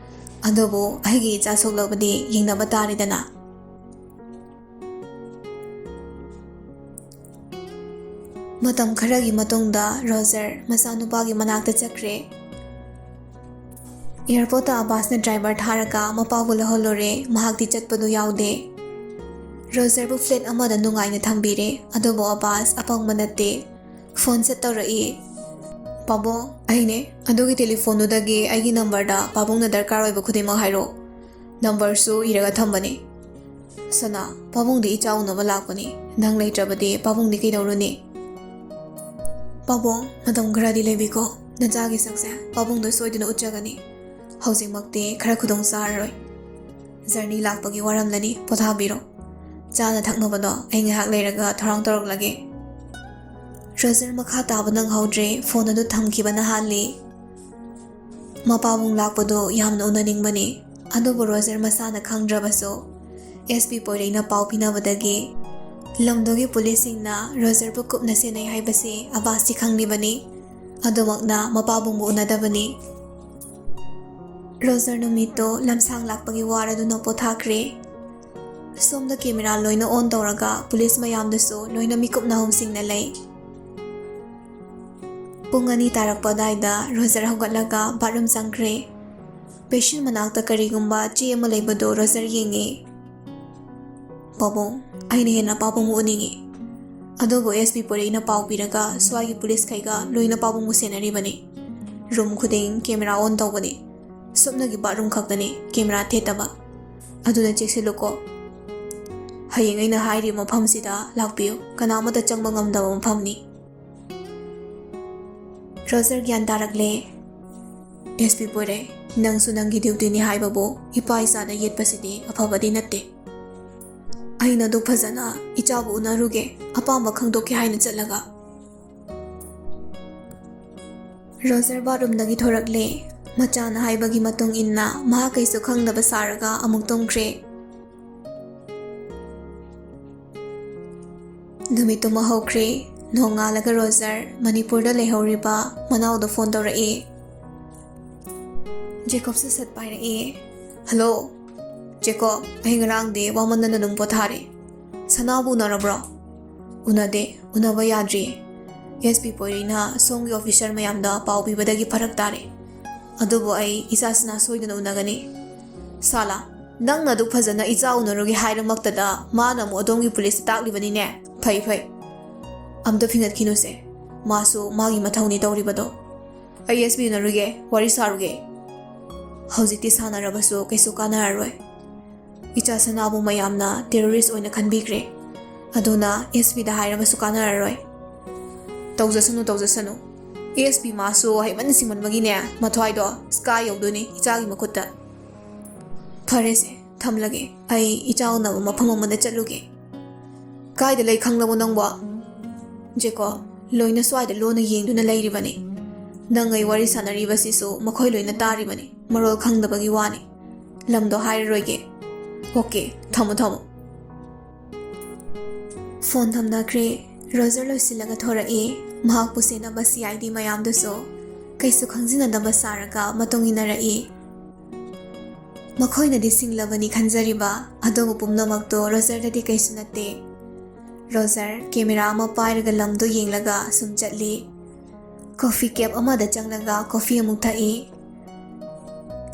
ꯑꯗꯨꯕꯨ ꯑꯩꯒꯤ ꯏꯆꯥ ꯁꯣꯛꯂꯕꯗꯤ ꯌꯦꯡꯅꯕ ꯇꯥꯔꯦꯗꯅ꯫" ꯃꯇꯝ ꯈꯔꯒꯤ ꯃꯇꯨꯡꯗ ꯔꯣꯖꯔ ꯃꯆꯥꯅꯨꯄꯥꯒꯤ ꯃꯅꯥꯛꯇ ꯆꯠꯈ꯭ꯔꯦ꯫ ꯑꯦꯌꯥꯔꯄꯣꯔꯠꯇ ꯑꯕꯥꯁꯅ ꯗ꯭ꯔꯥꯏꯚꯔ ꯊꯥꯔꯒ ꯃꯄꯥꯕꯨ ꯂꯧꯍꯜꯂꯨꯔꯦ꯫ ꯃꯍꯥꯛꯇꯤ ꯆꯠꯄꯗꯨ ꯌꯥꯎꯗꯦ꯫ ꯔꯣꯖꯔꯕꯨ ꯐ꯭ꯂꯦꯠ ꯑꯃꯗ ꯅꯨꯡꯉꯥꯏꯅ ꯊꯝꯕꯤꯔꯦ꯫ ꯑꯗꯨꯕꯨ ꯑꯕꯥꯁ ꯑꯄꯪꯕ ꯅꯠꯇꯦ꯫ ꯐꯣꯟ ꯁꯠ ꯇꯧꯔꯛꯏ꯫ "ꯄꯥꯕꯨꯡ, ꯑꯩꯅꯦ꯫ ꯑꯗꯨꯒꯤ ꯇꯦꯂꯤꯐꯣꯟꯗꯨꯗꯒꯤ ꯑꯩꯒꯤ ꯅꯝꯕꯔꯗ ꯄꯥꯕꯨꯡꯅ ꯗꯔꯀꯥꯔ ꯑꯣꯏꯕ ꯈꯨꯗꯤꯡꯃꯛ ꯍꯥꯏꯔꯛꯑꯣ꯫ ꯅꯝꯕꯔꯁꯨ ꯏꯔꯒ ꯊꯝꯕꯅꯤ꯫ ꯁꯅꯥ, ꯄꯥꯕꯨꯡꯗꯤ ꯏꯆꯥ ꯎꯅꯕ ꯂꯥꯛꯄꯅꯤ꯫ ꯅꯪ ꯂꯩꯇ꯭ꯔꯕꯗꯤ ꯄꯥꯕꯨꯡꯗꯤ ꯀꯩꯗꯧꯔꯨꯅꯤ?" "ꯄꯥꯕꯨꯡ, ꯃꯇꯝ ꯈꯔꯗꯤ ꯂꯩꯕꯤꯀꯣ꯫ ꯅꯆꯥꯒꯤ ꯁꯛꯁꯦ ꯄꯥꯕꯨꯡꯗ ꯁꯣꯏꯗꯅ ꯎꯠꯆꯒꯅꯤ꯫ ꯍꯧꯖꯤꯛꯃꯛꯇꯤ ꯈꯔ ꯈꯨꯗꯣꯡ ꯆꯥꯔꯔꯣꯏ꯫ ꯖꯔꯅꯤ ꯂꯥꯛꯄꯒꯤ ꯋꯥꯔꯝꯂꯅꯤ, ꯄꯣꯊꯥꯕꯤꯔꯣ꯫ ꯆꯥꯅ ꯊꯛꯅꯕꯗꯣ ꯑꯩ ꯉꯥꯏꯍꯥꯛ ꯂꯩꯔꯒ ꯊꯧꯔꯥꯡ ꯇꯧꯔꯛꯂꯒꯦ꯫" ꯔꯣꯖꯔ ꯃꯈꯥ ꯇꯥꯕ ꯅꯪꯍꯧꯗ꯭ꯔꯦ, ꯐꯣꯟ ꯑꯗꯨ ꯊꯝꯈꯤꯕꯅ ꯍꯥꯜꯂꯤ꯫ ꯃꯄꯥꯕꯨꯡ ꯂꯥꯛꯄꯗꯨ ꯌꯥꯝꯅ ꯎꯅꯅꯤꯡꯕꯅꯤ, ꯑꯗꯨꯕꯨ ꯔꯣꯖꯔ ꯃꯁꯥꯅ ꯈꯪꯗ꯭ꯔꯕꯁꯨ ꯑꯦꯁ ꯄꯤ ꯄꯣꯏꯔꯩꯅ ꯄꯥꯎ ꯄꯤꯅꯕꯗꯒꯤ ꯂꯝꯗꯨꯒꯤ ꯄꯨꯂꯤꯁꯁꯤꯡꯅ ꯔꯣꯖꯔꯕꯨ ꯀꯨꯞꯅ ꯁꯦꯟꯅꯩ ꯍꯥꯏꯕꯁꯤ ꯑꯕꯥꯁꯇꯤ ꯈꯪꯂꯤꯕꯅꯤ꯫ ꯑꯗꯨꯃꯛꯅ ꯃꯄꯥꯕꯨꯡꯕꯨ ꯎꯅꯗꯕꯅꯤ꯫ ꯔꯣꯖꯔ ꯅꯨꯃꯤꯠꯇꯨ ꯂꯝꯁꯥꯡ ꯂꯥꯛꯄꯒꯤ ꯋꯥꯔꯗꯨꯅ ꯄꯣꯊꯥꯈ꯭ꯔꯦ꯫ ꯁꯣꯝꯗ ꯀꯦꯃꯦꯔꯥ ꯂꯣꯏꯅ ꯑꯣꯟ ꯇꯧꯔꯒ ꯄꯨꯂꯤꯁ ꯃꯌꯥꯝꯗꯨꯁꯨ ꯂꯣꯏꯅ ꯃꯤꯀꯨꯞꯅ ꯍꯨꯝꯁꯤꯡꯅ ꯂꯩ꯫ ꯄꯨꯡ ꯑꯅꯤ ꯇꯥꯔꯛꯄ ꯑꯗꯥꯏꯗ ꯔꯣꯖꯔ ꯍꯧꯒꯠꯂꯒ ꯕꯥꯠꯔꯨꯝ ꯆꯪꯈ꯭ꯔꯦ꯫ ꯕꯦꯁꯤꯟ ꯃꯅꯥꯛꯇ ꯀꯔꯤꯒꯨꯝꯕ ꯆꯦ ꯑꯃ ꯂꯩꯕꯗꯨ ꯔꯣꯖꯔ ꯌꯦꯡꯉꯤ꯫ "ꯄꯥꯕꯨꯡ, ꯑꯩꯅ ꯍꯦꯟꯅ ꯄꯥꯕꯨꯡꯕꯨ ꯎꯅꯤꯡꯉꯤ꯫ ꯑꯗꯨꯕꯨ ꯑꯦꯁ ꯄꯤ ꯄꯣꯏꯔꯩꯅ ꯄꯥꯎ ꯄꯤꯔꯒ ꯁ꯭ꯋꯥꯏꯒꯤ ꯄꯨꯂꯤꯁꯈꯩꯒ ꯂꯣꯏꯅ ꯄꯥꯕꯨꯡꯕꯨ ꯁꯦꯟꯅꯔꯤꯕꯅꯤ꯫ ꯔꯨꯝ ꯈꯨꯗꯤꯡ ꯀꯦꯃꯦꯔꯥ ꯑꯣꯟ ꯇꯧꯕꯅꯤ꯫ ꯁꯨꯞꯅꯒꯤ ꯕꯥꯠꯔꯨꯝ ꯈꯛꯇꯅꯤ ꯀꯦꯃꯦꯔꯥ ꯊꯦꯠꯇꯕ꯫ ꯑꯗꯨꯅ ꯆꯦꯛꯁꯤꯜꯂꯨꯀꯣ꯫ ꯍꯌꯦꯡ ꯑꯩꯅ ꯍꯥꯏꯔꯤꯕ ꯃꯐꯝꯁꯤꯗ ꯂꯥꯛꯄꯤꯌꯨ꯫ ꯀꯅꯥꯃꯠꯇ ꯆꯪꯕ ꯉꯝꯗꯕ ꯃꯐꯝꯅꯤ꯫" ꯔꯣꯖꯔ ꯒ꯭ꯌꯥꯟ ꯇꯥꯔꯛꯂꯦ꯫ "ꯑꯦꯁ ꯄꯤ ꯄꯣꯏꯔꯩ, ꯅꯪꯁꯨ ꯅꯪꯒꯤ ꯗ꯭ꯌꯨꯇꯤꯅꯤ ꯍꯥꯏꯕꯕꯨ ꯏꯄꯥ ꯏꯆꯥꯗ ꯌꯦꯠꯄꯁꯤꯗꯤ ꯑꯐꯕꯗꯤ ꯅꯠꯇꯦ꯫ ꯑꯩꯅ ꯑꯗꯨ ꯐꯖꯅ ꯏꯆꯥꯕꯨ ꯎꯅꯔꯨꯒꯦ, ꯑꯄꯥꯝꯕ ꯈꯪꯗꯣꯛꯀꯦ ꯍꯥꯏꯅ ꯆꯠꯂꯒ꯫" ꯔꯣꯖꯔ ꯕꯥꯠꯔꯨꯝꯗꯒꯤ ꯊꯣꯔꯛꯂꯦ꯫ ꯃꯆꯥꯅ ꯍꯥꯏꯕꯒꯤ ꯃꯇꯨꯡ ꯏꯟꯅ ꯃꯍꯥꯛ ꯀꯩꯁꯨ ꯈꯪꯗꯕ ꯁꯥꯔꯒ ꯑꯃꯨꯛ ꯇꯨꯝꯈ꯭ꯔꯦ꯫ ꯅꯨꯃꯤꯠꯇꯨꯃ ꯍꯧꯈ꯭ꯔꯦ꯫ ꯅꯣꯡꯉꯥꯜꯂꯒ ꯔꯣꯖꯔ ꯃꯅꯤꯄꯨꯔꯗ ꯂꯩꯍꯧꯔꯤꯕ ꯃꯅꯥꯎꯗ ꯐꯣꯟ ꯇꯧꯔꯛꯏ꯫ ꯖꯦꯀꯣꯕꯁꯨ ꯁꯠ ꯄꯥꯏꯔꯛꯏ꯫ "ꯍꯜꯂꯣ, ꯖꯦꯀꯣꯕ, ꯑꯩ ꯉꯔꯥꯡꯗꯤ ꯋꯥꯃꯟꯗꯅ ꯑꯗꯨꯝ ꯄꯣꯊꯥꯔꯦ꯫ ꯁꯅꯥꯕꯨ ꯎꯅꯔꯕ꯭ꯔꯣ?" "ꯎꯅꯗꯦ, ꯎꯅꯕ ꯌꯥꯗ꯭ꯔꯤ꯫ ꯑꯦꯁ ꯄꯤ ꯄꯣꯏꯔꯩꯅ ꯁꯣꯝꯒꯤ ꯑꯣꯐꯤꯁꯔ ꯃꯌꯥꯝꯗ ꯄꯥꯎ ꯄꯤꯕꯗꯒꯤ ꯐꯔꯛ ꯇꯥꯔꯦ꯫ ꯑꯗꯨꯕꯨ ꯑꯩ ꯏꯆꯥꯁꯤꯅ ꯁꯣꯏꯗꯅ ꯎꯅꯒꯅꯤ꯫ ꯁꯥꯂꯥ, ꯅꯪꯅ ꯑꯗꯨꯛ ꯐꯖꯅ ꯏꯆꯥ ꯎꯅꯔꯨꯒꯦ ꯍꯥꯏꯔꯃꯛꯇꯗ ꯃꯥꯅ ꯑꯃꯨꯛ ꯑꯗꯣꯝꯒꯤ ꯄꯨꯂꯤꯁꯇ ꯇꯥꯛꯂꯤꯕꯅꯤꯅꯦ꯫ ꯐꯩ, ꯐꯩ꯫ ꯑꯝꯇ ꯐꯤꯡꯒꯠꯈꯤꯅꯨꯁꯦ꯫ ꯃꯥꯁꯨ ꯃꯥꯒꯤ ꯃꯊꯧꯅꯤ ꯇꯧꯔꯤꯕꯗꯣ꯫ ꯑꯩ ꯑꯦꯁ ꯄꯤ ꯎꯅꯔꯨꯒꯦ, ꯋꯥꯔꯤ ꯁꯥꯔꯨꯒꯦ꯫ ꯍꯧꯖꯤꯛꯇꯤ ꯁꯥꯟꯅꯔꯕꯁꯨ ꯀꯩꯁꯨ ꯀꯥꯟꯅꯔꯔꯣꯏ꯫ ꯏꯆꯥ ꯁꯅꯥꯕꯨ ꯃꯌꯥꯝꯅ ꯇꯦꯔꯣꯔꯤꯁ ꯑꯣꯏꯅ ꯈꯟꯕꯤꯈ꯭ꯔꯦ꯫ ꯑꯗꯨꯅ ꯑꯦꯁ ꯄꯤꯗ ꯍꯥꯏꯔꯕꯁꯨ ꯀꯥꯟꯅꯔꯔꯣꯏ꯫ ꯇꯧꯖꯁꯅꯨ, ꯇꯧꯖꯁꯅꯨ꯫ ꯑꯦꯁ ꯄꯤ ꯃꯥꯁꯨ ꯍꯩꯃꯟ ꯁꯤꯡꯃꯟꯕꯒꯤꯅꯦ, ꯃꯊ꯭ꯋꯥꯏꯗꯣ ꯁ꯭ꯀꯥꯏ ꯌꯧꯗꯣꯏꯅꯤ ꯏꯆꯥꯒꯤ ꯃꯈꯨꯠꯇ꯫ ꯐꯔꯦꯁꯦ, ꯊꯝꯂꯒꯦ꯫ ꯑꯩ ꯏꯆꯥ ꯎꯅꯕ ꯃꯐꯝ ꯑꯃꯗ ꯆꯠꯂꯨꯒꯦ꯫ ꯀꯥꯏꯗ ꯂꯩ ꯈꯪꯂꯕꯣ ꯅꯪꯕꯣ? ꯖꯦꯀꯣ, ꯂꯣꯏꯅ ꯁ꯭ꯋꯥꯏꯗ ꯂꯣꯟꯅ ꯌꯦꯡꯗꯨꯅ ꯂꯩꯔꯤꯕꯅꯤ꯫ ꯅꯪ ꯑꯩ ꯋꯥꯔꯤ ꯁꯥꯟꯅꯔꯤꯕꯁꯤꯁꯨ ꯃꯈꯣꯏ ꯂꯣꯏꯅ ꯇꯥꯔꯤꯕꯅꯤ꯫ ꯃꯔꯣꯜ ꯈꯪꯗꯕꯒꯤ ꯋꯥꯅꯤ꯫ ꯂꯝꯗꯣ ꯍꯥꯏꯔꯔꯣꯏꯒꯦ꯫ ꯑꯣꯀꯦ, ꯊꯝꯃꯣ, ꯊꯝꯃꯣ꯫ ꯐꯣꯟ ꯊꯝꯅꯈ꯭ꯔꯦ꯫ ꯔꯣꯖꯔ ꯂꯣꯏꯁꯤꯜꯂꯒ ꯊꯣꯔꯛꯏ꯫ ꯃꯍꯥꯛꯄꯨ ꯁꯦꯟꯅꯕ ꯁꯤ ꯑꯥꯏ ꯗꯤ ꯃꯌꯥꯝꯗꯨꯁꯨ ꯀꯩꯁꯨ ꯈꯪꯖꯤꯟꯅꯗꯕ ꯁꯥꯔꯒ ꯃꯇꯨꯡ ꯏꯟꯅꯔꯛꯏ꯫ ꯃꯈꯣꯏꯅꯗꯤ ꯁꯤꯡꯂꯕꯅꯤ ꯈꯟꯖꯔꯤꯕ, ꯑꯗꯨꯕꯨ ꯄꯨꯝꯅꯃꯛꯇꯣ ꯔꯣꯖꯔꯗꯗꯤ ꯀꯩꯁꯨ ꯅꯠꯇꯦ꯫ ꯔꯣꯖꯔ ꯀꯦꯃꯦꯔꯥ ꯑꯃ ꯄꯥꯏꯔꯒ ꯂꯝꯗꯣ ꯌꯦꯡꯂꯒ ꯁꯨꯝ ꯆꯠꯂꯤ꯫ ꯀꯣꯐꯤ ꯀꯦꯞ ꯑꯃꯗ ꯆꯪꯂꯒ ꯀꯣꯐꯤ ꯑꯃꯨꯛ ꯊꯛꯏ꯫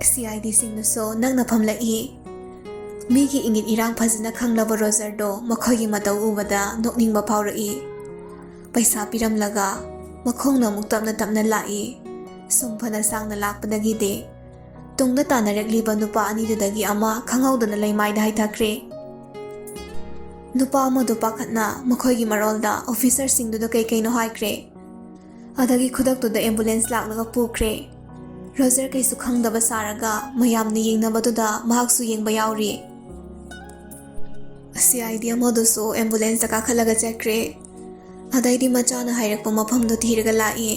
ꯁꯤ ꯑꯥꯏ ꯗꯤꯁꯤꯡꯅꯁꯨ ꯅꯛꯅ ꯐꯝꯂꯛꯏ꯫ ꯃꯤꯒꯤ ꯏꯪꯒꯤꯠ ꯏꯔꯥꯡ ꯐꯖꯅ ꯈꯪꯂꯕ ꯔꯣꯖꯔꯗꯣ ꯃꯈꯣꯏꯒꯤ ꯃꯇꯧ ꯎꯕꯗ ꯅꯣꯛꯅꯤꯡꯕ ꯐꯥꯎꯔꯛꯏ꯫ ꯄꯩꯁꯥ ꯄꯤꯔꯝꯂꯒ ꯃꯈꯣꯡꯅ ꯑꯃꯨꯛ ꯇꯞꯅ ꯇꯞꯅ ꯂꯥꯛꯏ꯫ ꯁꯨꯝ ꯐꯅ ꯁꯥꯡꯅ ꯂꯥꯛꯄꯗꯒꯤꯗꯤ ꯇꯨꯡꯗ ꯇꯥꯟꯅꯔꯛꯂꯤꯕ ꯅꯨꯄꯥ ꯑꯅꯤꯗꯨꯗꯒꯤ ꯑꯃ ꯈꯪꯍꯧꯗꯅ ꯂꯩꯃꯥꯏꯗ ꯍꯥꯏꯊꯈ꯭ꯔꯦ꯫ ꯅꯨꯄꯥ ꯑꯃꯗꯨ ꯄꯥꯈꯠꯅ ꯃꯈꯣꯏꯒꯤ ꯃꯔꯣꯜꯗ ꯑꯣꯐꯤꯁꯔꯁꯤꯡꯗꯨꯗ ꯀꯩ ꯀꯩꯅꯣ ꯍꯥꯏꯈ꯭ꯔꯦ꯫ ꯑꯗꯒꯤ ꯈꯨꯗꯛꯇꯨꯗ ꯑꯦꯝꯕꯨꯂꯦꯟꯁ ꯂꯥꯛꯂꯒ ꯄꯨꯈ꯭ꯔꯦ꯫ ꯔꯣꯖꯔ ꯀꯩꯁꯨ ꯈꯪꯗꯕ ꯁꯥꯔꯒ ꯃꯌꯥꯝꯅ ꯌꯦꯡꯅꯕꯗꯨꯗ ꯃꯍꯥꯛꯁꯨ ꯌꯦꯡꯕ ꯌꯥꯎꯔꯤ꯫ ꯁꯤ ꯑꯥꯏ ꯗꯤ ꯑꯃꯗꯨꯁꯨ ꯑꯦꯝꯕꯨꯂꯦꯟꯁꯇ ꯀꯥꯈꯠꯂꯒ ꯆꯠꯈ꯭ꯔꯦ꯫ ꯑꯗꯩꯗꯤ ꯃꯆꯥꯅ ꯍꯥꯏꯔꯛꯄ ꯃꯐꯝꯗꯣ ꯊꯤꯔꯒ ꯂꯥꯛꯏ꯫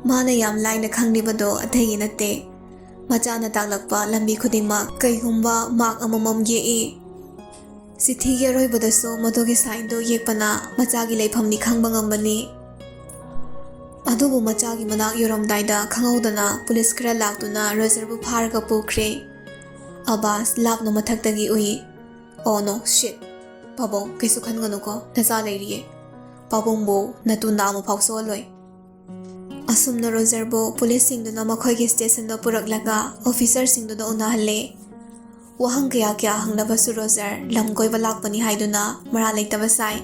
ꯃꯥꯅ ꯌꯥꯝ ꯂꯥꯏꯅ ꯈꯪꯂꯤꯕꯗꯣ ꯑꯇꯩꯒꯤ ꯅꯠꯇꯦ꯫ ꯃꯆꯥꯅ ꯇꯥꯛꯂꯛꯄ ꯂꯝꯕꯤ ꯈꯨꯗꯤꯡꯃꯛ ꯀꯩꯒꯨꯝꯕ ꯃꯥꯛ ꯑꯃꯃꯝ ꯌꯦꯛꯏ꯫ ꯆꯤꯊꯤꯒꯤ ꯑꯔꯣꯏꯕꯗꯁꯨ ꯃꯗꯨꯒꯤ ꯁꯥꯏꯟꯗꯨ ꯌꯦꯛꯄꯅ ꯃꯆꯥꯒꯤ ꯂꯩꯐꯝꯗꯤ ꯈꯪꯕ ꯉꯝꯕꯅꯤ꯫ ꯑꯗꯨꯕꯨ ꯃꯆꯥꯒꯤ ꯃꯅꯥꯛ ꯌꯧꯔꯝꯗꯥꯏꯗ ꯈꯪꯍꯧꯗꯅ ꯄꯨꯂꯤꯁ ꯈꯔ ꯂꯥꯛꯇꯨꯅ ꯔꯣꯖꯔꯕꯨ ꯐꯥꯔꯒ ꯄꯨꯈ꯭ꯔꯦ꯫ ꯑꯕꯥꯁ ꯂꯥꯞꯅ ꯃꯊꯛꯇꯒꯤ ꯎꯏ꯫ "ꯑꯣ ꯅꯣ, ꯁꯤꯠ꯫ ꯄꯥꯕꯣꯡ, ꯀꯩꯁꯨ ꯈꯟꯒꯅꯨꯀꯣ, ꯅꯆꯥ ꯂꯩꯔꯤꯌꯦ꯫ ꯄꯥꯕꯨꯡꯕꯨ ꯅꯇꯨ ꯅꯥꯝꯃ ꯐꯥꯎ ꯁꯣꯛꯍꯜꯂꯣꯏ꯫ ꯑꯁꯨꯝꯅ ꯔꯣꯖꯔꯕꯨ ꯄꯨꯂꯤꯁꯁꯤꯡꯗꯨꯅ ꯃꯈꯣꯏꯒꯤ ꯁ꯭ꯇꯦꯁꯟꯗ ꯄꯨꯔꯛꯂꯒ ꯑꯣꯐꯤꯁꯔꯁꯤꯡꯗꯨꯗ ꯎꯅꯍꯜꯂꯦ꯫ ꯋꯥꯍꯪ ꯀꯌꯥ ꯀꯌꯥ ꯍꯪꯂꯕꯁꯨ ꯔꯣꯖꯔ ꯂꯝ ꯀꯣꯏꯕ ꯂꯥꯛꯄꯅꯤ ꯍꯥꯏꯗꯨꯅ ꯃꯔꯥꯜ ꯂꯩꯇꯕ ꯁꯥꯏ꯫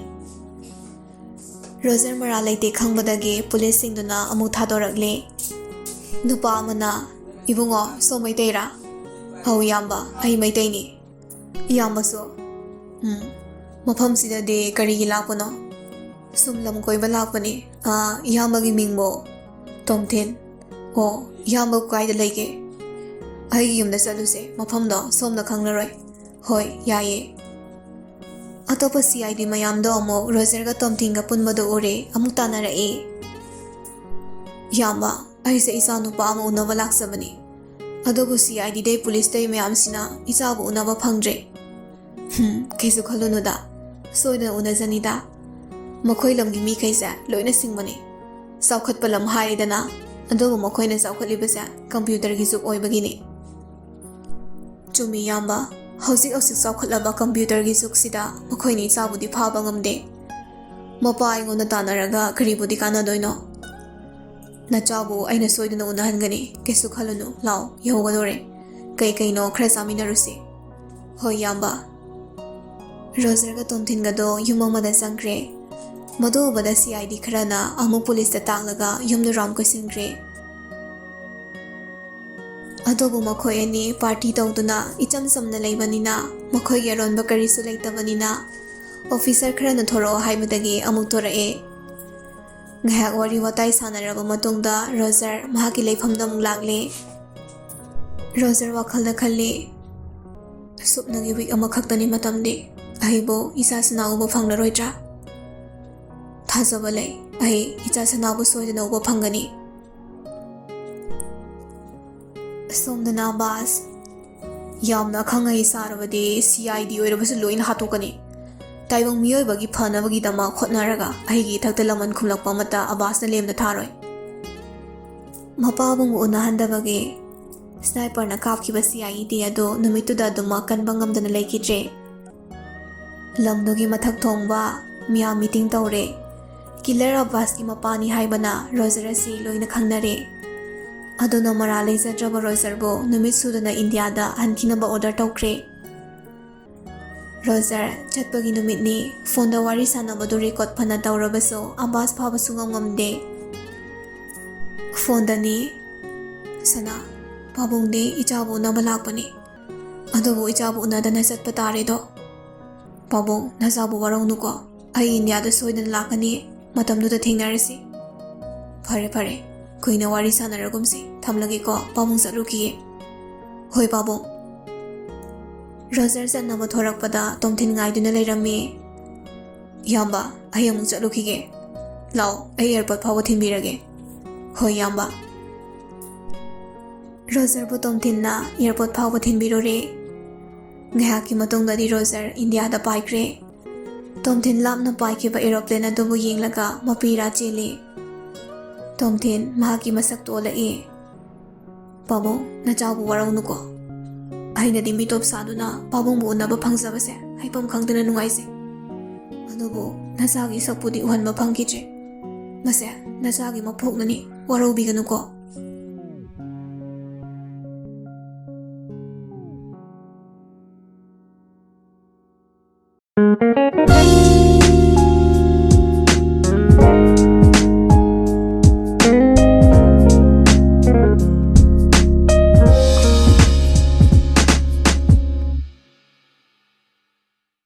ꯔꯣꯖꯔ ꯃꯔꯥꯜ ꯂꯩꯇꯦ ꯈꯪꯕꯗꯒꯤ ꯄꯨꯂꯤꯁꯁꯤꯡꯗꯨꯅ ꯑꯃꯨꯛ ꯊꯥꯗꯣꯔꯛꯂꯦ꯫ ꯅꯨꯄꯥ ꯑꯃꯅ, "ꯏꯕꯨꯡꯉꯣ, ꯁꯣꯝ ꯃꯩꯇꯩꯔꯥ?" "ꯑꯧ ꯏꯌꯥꯝꯕ, ꯑꯩ ꯃꯩꯇꯩꯅꯤ꯫" "ꯏꯌꯥꯝꯕꯁꯨ?" "ꯎꯝ, ꯃꯐꯝꯁꯤꯗꯗꯤ ꯀꯔꯤꯒꯤ ꯂꯥꯛꯄꯅꯣ?" "ꯁꯨꯝ ꯂꯝ ꯀꯣꯏꯕ ꯂꯥꯛꯄꯅꯤ꯫" "ꯑꯥ, ꯏꯌꯥꯝꯕꯒꯤ ꯃꯤꯡꯕꯨ?" "ꯇꯣꯝꯊꯤꯟ꯫" "ꯑꯣ, ꯏꯌꯥꯝꯕ ꯀꯥꯏꯗ ꯂꯩꯒꯦ?" "ꯑꯩꯒꯤ ꯌꯨꯝꯗ ꯆꯠꯂꯨꯁꯦ, ꯃꯐꯝꯗꯣ ꯁꯣꯝꯅ ꯈꯪꯂꯔꯣꯏ꯫" "ꯍꯣꯏ, ꯌꯥꯏꯌꯦ꯫" ꯑꯇꯣꯞꯄ ꯁꯤ ꯑꯥꯏ ꯗꯤ ꯃꯌꯥꯝꯗꯣ ꯑꯃꯨꯛ ꯔꯣꯖꯔꯒ ꯇꯣꯝꯊꯤꯟꯒ ꯄꯨꯟꯕꯗꯣ ꯎꯔꯦ, ꯑꯃꯨꯛ ꯇꯥꯟꯅꯔꯛꯏ꯫ "ꯏꯌꯥꯝꯕ, ꯑꯩꯁꯦ ꯏꯆꯥ ꯅꯨꯄꯥ ꯑꯃ ꯎꯅꯕ ꯂꯥꯛꯆꯕꯅꯤ꯫ ꯑꯗꯨꯕꯨ ꯁꯤ ꯑꯥꯏ ꯗꯤꯗꯩ ꯄꯨꯂꯤꯁꯇꯩ ꯃꯌꯥꯝꯁꯤꯅ ꯏꯆꯥꯕꯨ ꯎꯅꯕ ꯐꯪꯗ꯭ꯔꯦ꯫" "ꯍꯨꯝ, ꯀꯩꯁꯨ ꯈꯜꯂꯨꯅꯨꯗ, ꯁꯣꯏꯗꯅ ꯎꯅꯖꯅꯤꯗ꯫ ꯃꯈꯣꯏ ꯂꯝꯒꯤ ꯃꯤꯈꯩꯁꯦ ꯂꯣꯏꯅ ꯁꯤꯡꯕꯅꯤ꯫ ꯆꯥꯎꯈꯠꯄ ꯂꯝ ꯍꯥꯏꯔꯦꯗꯅ, ꯑꯗꯨꯕꯨ ꯃꯈꯣꯏꯅ ꯆꯥꯎꯈꯠꯂꯤꯕꯁꯦ ꯀꯝꯄ꯭ꯌꯨꯇꯔꯒꯤ ꯖꯨꯒ ꯑꯣꯏꯕꯒꯤꯅꯤ꯫" "ꯆꯨꯝꯃꯤ ꯏꯌꯥꯝꯕ, ꯍꯧꯖꯤꯛ ꯍꯧꯖꯤꯛ ꯆꯥꯎꯈꯠꯂꯕ ꯀꯝꯄ꯭ꯌꯨꯇꯔꯒꯤ ꯖꯨꯒꯁꯤꯗ ꯃꯈꯣꯏꯅ ꯏꯆꯥꯕꯨꯗꯤ ꯐꯥꯕ ꯉꯝꯗꯦ꯫ ꯃꯄꯥ ꯑꯩꯉꯣꯟꯗ ꯇꯥꯟꯅꯔꯒ ꯀꯔꯤꯕꯨꯗꯤ ꯀꯥꯟꯅꯗꯣꯏꯅꯣ? ꯅꯆꯥꯕꯨ ꯑꯩꯅ ꯁꯣꯏꯗꯅ ꯎꯅꯍꯟꯒꯅꯤ, ꯀꯩꯁꯨ ꯈꯜꯂꯨꯅꯨ꯫ ꯂꯥꯎ, ꯌꯧꯒꯗꯧꯔꯦ꯫ ꯀꯩ ꯀꯩꯅꯣ ꯈꯔ ꯆꯥꯃꯤꯟꯅꯔꯨꯁꯤ꯫" "ꯍꯣꯏ ꯏꯌꯥꯝꯕ꯫" ꯔꯣꯖꯔꯒ ꯇꯣꯝꯊꯤꯟꯒꯗꯣ ꯌꯨꯝ ꯑꯃꯗ ꯆꯪꯈ꯭ꯔꯦ꯫ ꯃꯗꯨ ꯎꯕꯗ ꯁꯤ ꯑꯥꯏ ꯗꯤ ꯈꯔꯅ ꯑꯃꯨꯛ ꯄꯨꯂꯤꯁꯇ ꯇꯥꯛꯂꯒ ꯌꯨꯝꯗ ꯔꯥꯎꯟ ꯀꯣꯏꯁꯤꯟꯈ꯭ꯔꯦ꯫ ꯑꯗꯨꯕꯨ ꯃꯈꯣꯏ ꯑꯅꯤ ꯄꯥꯔꯇꯤ ꯇꯧꯗꯨꯅ ꯏꯆꯝ ꯆꯝꯅ ꯂꯩꯕꯅꯤꯅ, ꯃꯈꯣꯏꯒꯤ ꯑꯔꯣꯟꯕ ꯀꯔꯤꯁꯨ ꯂꯩꯇꯕꯅꯤꯅ, ꯑꯣꯐꯤꯁꯔ ꯈꯔꯅ ꯊꯣꯔꯛꯑꯣ ꯍꯥꯏꯕꯗꯒꯤ ꯑꯃꯨꯛ ꯊꯣꯔꯛꯑꯦ꯫ ꯉꯥꯏꯍꯥꯛ ꯋꯥꯔꯤ ꯋꯥꯇꯥꯏ ꯁꯥꯟꯅꯔꯕ ꯃꯇꯨꯡꯗ ꯔꯣꯖꯔ ꯃꯍꯥꯛꯀꯤ ꯂꯩꯐꯝꯗ ꯑꯃꯨꯛ ꯂꯥꯛꯂꯦ꯫ ꯔꯣꯖꯔ ꯋꯥꯈꯜꯗ ꯈꯜꯂꯤ, "ꯁꯨꯞꯅꯒꯤ ꯋꯤꯛ ꯑꯃꯈꯛꯇꯅꯤ ꯃꯇꯝꯗꯤ, ꯑꯩꯕꯨ ꯏꯆꯥꯁꯤꯅ ꯎꯕ ꯐꯪꯂꯔꯣꯏꯗ꯭ꯔꯥ? ꯊꯥꯖꯕ ꯂꯩ, ꯑꯩ ꯏꯆꯥ ꯁꯅꯥꯕꯨ ꯁꯣꯏꯗꯅ ꯎꯕ ꯐꯪꯒꯅꯤ꯫" ꯁꯣꯝꯗꯅ ꯑꯕꯥꯁ, "ꯌꯥꯝꯅ ꯑꯈꯪ ꯑꯍꯩ ꯁꯥꯔꯕꯗꯤ ꯁꯤ ꯑꯥꯏ ꯗꯤ ꯑꯣꯏꯔꯕꯁꯨ ꯂꯣꯏꯅ ꯍꯥꯠꯇꯣꯛꯀꯅꯤ꯫ ꯇꯥꯏꯕꯪ ꯃꯤꯑꯣꯏꯕꯒꯤ ꯐꯅꯕꯒꯤꯗꯃꯛ ꯍꯣꯠꯅꯔꯒ ꯑꯩꯒꯤ ꯏꯊꯛꯇ ꯂꯃꯟ ꯈꯨꯝꯂꯛꯄ ꯑꯃꯠꯇ ꯑꯕꯥꯁꯅ ꯂꯦꯝꯅ ꯊꯥꯔꯣꯏ꯫" ꯃꯄꯥꯕꯨꯡꯕꯨ ꯎꯅꯍꯟꯗꯕꯒꯤ ꯁ꯭ꯅꯥꯏꯄꯔꯅ ꯀꯥꯞꯈꯤꯕ ꯁꯤ ꯑꯥꯏ ꯗꯤ ꯑꯗꯨ ꯅꯨꯃꯤꯠꯇꯨꯗ ꯑꯗꯨꯃꯛ ꯀꯟꯕ ꯉꯝꯗꯅ ꯂꯩꯈꯤꯗ꯭ꯔꯦ꯫ ꯂꯝꯗꯨꯒꯤ ꯃꯊꯛ ꯊꯣꯡꯕ ꯃꯤꯌꯥꯝ ꯃꯤꯇꯤꯡ ꯇꯧꯔꯦ꯫ ꯀꯤꯂꯔ ꯑꯕꯥꯁꯀꯤ ꯃꯄꯥꯅꯤ ꯍꯥꯏꯕꯅ ꯔꯣꯖꯔ ꯑꯁꯤ ꯂꯣꯏꯅ ꯈꯪꯅꯔꯦ꯫ ꯑꯗꯨꯅ ꯃꯔꯥꯜ ꯂꯩꯖꯗ꯭ꯔꯕ ꯔꯣꯖꯔꯕꯨ ꯅꯨꯃꯤꯠ ꯁꯨꯗꯅ ꯏꯟꯗꯤꯌꯥꯗ ꯍꯟꯈꯤꯅꯕ ꯑꯣꯔꯗꯔ ꯇꯧꯈ꯭ꯔꯦ꯫ ꯔꯣꯖꯔ ꯆꯠꯄꯒꯤ ꯅꯨꯃꯤꯠꯅꯤ꯫ ꯐꯣꯟꯗ ꯋꯥꯔꯤ ꯁꯥꯟꯅꯕꯗꯨ ꯔꯦꯀꯣꯔꯗ ꯐꯅ ꯇꯧꯔꯕꯁꯨ ꯑꯕꯥꯁ ꯐꯥꯕ ꯁꯨꯡꯉꯝ ꯉꯝꯗꯦ꯫ ꯐꯣꯟꯗꯅꯤ, "ꯁꯅꯥ, ꯄꯥꯕꯨꯡꯗꯤ ꯏꯆꯥꯕꯨ ꯎꯅꯕ ꯂꯥꯛꯄꯅꯤ꯫ ꯑꯗꯨꯕꯨ ꯏꯆꯥꯕꯨ ꯎꯅꯗꯅ ꯆꯠꯄ ꯇꯥꯔꯦꯗꯣ꯫ ꯄꯥꯕꯨꯡ, ꯅꯆꯥꯕꯨ ꯋꯥꯔꯧꯅꯨꯀꯣ꯫ ꯑꯩ ꯏꯟꯗꯤꯌꯥꯗ ꯁꯣꯏꯗꯅ ꯂꯥꯛꯀꯅꯤ꯫ ꯃꯇꯝꯗꯨꯗ ꯊꯦꯡꯅꯔꯁꯤ꯫" "ꯐꯔꯦ, ꯐꯔꯦ꯫ ꯀꯨꯏꯅ ꯋꯥꯔꯤ ꯁꯥꯟꯅꯔꯒꯨꯝꯁꯤ꯫ ꯊꯝꯂꯒꯦꯀꯣ꯫ ꯄꯥꯕꯨꯡ ꯆꯠꯂꯨꯈꯤꯒꯦ꯫" "ꯍꯣꯏ, ꯄꯥꯕꯨꯡ꯫" ꯔꯣꯖꯔ ꯆꯠꯅꯕ ꯊꯣꯔꯛꯄꯗ ꯇꯣꯝꯊꯤꯟ ꯉꯥꯏꯗꯨꯅ ꯂꯩꯔꯝꯃꯤ꯫ "ꯏꯌꯥꯝꯕ, ꯑꯩ ꯑꯃꯨꯛ ꯆꯠꯂꯨꯈꯤꯒꯦ꯫ ꯂꯥꯛꯑꯣ, ꯑꯩ ꯑꯦꯌꯔꯄꯣꯔꯠ ꯐꯥꯎꯕ ꯊꯤꯟꯕꯤꯔꯒꯦ꯫" "ꯍꯣꯏ, ꯏꯌꯥꯝꯕ꯫" ꯔꯣꯖꯔꯕꯨ ꯇꯣꯝꯊꯤꯟꯅ ꯑꯦꯌꯔꯄꯣꯔꯠ ꯐꯥꯎꯕ ꯊꯤꯟꯕꯤꯔꯨꯔꯦ꯫ ꯉꯥꯏꯍꯥꯛꯀꯤ ꯃꯇꯨꯡꯗꯗꯤ ꯔꯣꯖꯔ ꯏꯟꯗꯤꯌꯥꯗ ꯄꯥꯏꯈ꯭ꯔꯦ꯫ ꯇꯣꯝꯊꯤꯟ ꯂꯥꯞꯅ ꯄꯥꯏꯈꯤꯕ ꯑꯦꯔꯣꯄ꯭ꯂꯦꯟ ꯑꯗꯨꯕꯨ ꯌꯦꯡꯂꯒ ꯃꯄꯤ ꯏꯔꯥ ꯆꯦꯜꯂꯤ꯫ ꯇꯣꯝꯊꯤꯟ ꯃꯍꯥꯛꯀꯤ ꯃꯁꯛꯇꯨ ꯑꯣꯜꯂꯛꯏ꯫ "ꯄꯥꯕꯨꯡ, ꯅꯆꯥꯕꯨ ꯋꯥꯔꯧꯅꯨꯀꯣ꯫ ꯑꯩꯅꯗꯤ ꯃꯤꯇꯣꯞ ꯁꯥꯗꯨꯅ ꯄꯥꯕꯨꯡꯕꯨ ꯎꯅꯕ ꯐꯪꯖꯕꯁꯦ ꯍꯥꯏꯐꯝ ꯈꯪꯗꯅ ꯅꯨꯡꯉꯥꯏꯖꯩ꯫ ꯑꯗꯨꯕꯨ ꯅꯆꯥꯒꯤ ꯁꯛꯄꯨꯗꯤ ꯎꯍꯟꯕ ꯐꯪꯈꯤꯗ꯭ꯔꯦ꯫ ꯃꯁꯦ ꯅꯆꯥꯒꯤ ꯃꯄꯣꯛꯅꯅꯤ, ꯋꯥꯔꯧꯕꯤꯒꯅꯨꯀꯣ꯫"